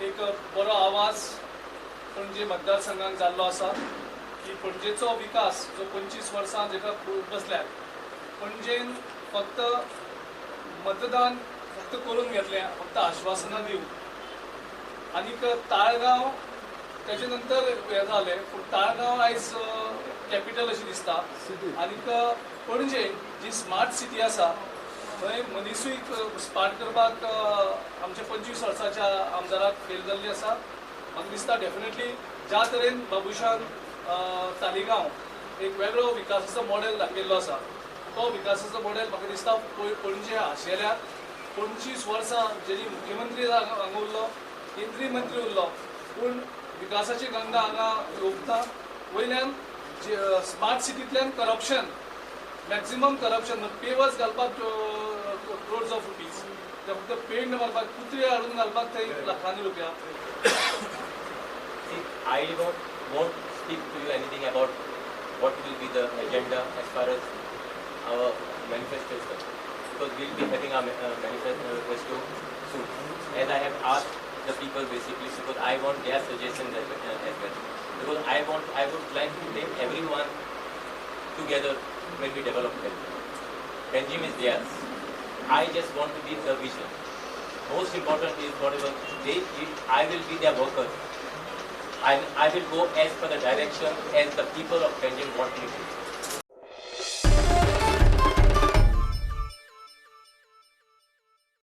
एक बरो आवाज पणजे मतदारसंघाक जाल्लो आसा की पणजेचो विकास जो 25 वर्सां जेका बसल्यात, पणजेन फक्त मतदान फक्त करून घेतलें, फक्त आश्वासनां दिवन. आनीक ताळगांव तेजे नंतर हें जालें, पूण ताळगांव आयज कॅपिटल अशी दिसता. आनीक पणजे जी स्मार्ट सिटी आसा थंय मनिसूय स्मार्ट करपाक आमच्या 25 वर्साच्या आमदाराक फेल जाल्ली आसा. म्हाका दिसता डेफिनेटली ज्या तरेन बाबुशान तालिगांव एक वेगळो विकासाचो मॉडेल दाखयल्लो आसा, तो विकासाचो मॉडेल म्हाका दिसता पणजे आशेल्या 25 वर्सां जेजी मुख्यमंत्री हांगा उरलो, केंद्रीय मंत्री उरलो, पूण विकासाची गंगा हांगा येवंक. वयल्यान स्मार्ट सिटींतल्यान करप्शन, मॅक्झिमम करप्शन, पेवर्स घालपाक क्रोर्स ऑफ रुपीज, ते फक्त पेंट मारपाक, कुत्रे हाडून घालपाक थंय लाखांनी रुपया. See, I won't speak to you anything about what will be the agenda as far as our manifesto is concerned, because we'll be having our manifesto soon. As I have asked the people basically, because I want their suggestions as well. Because I would like to take everyone together when we develop Panjim. Panjim is theirs. I just want to be the vision. Most important is whatever they, I will be their worker. I will go as per the direction as the people of Panjim want me to.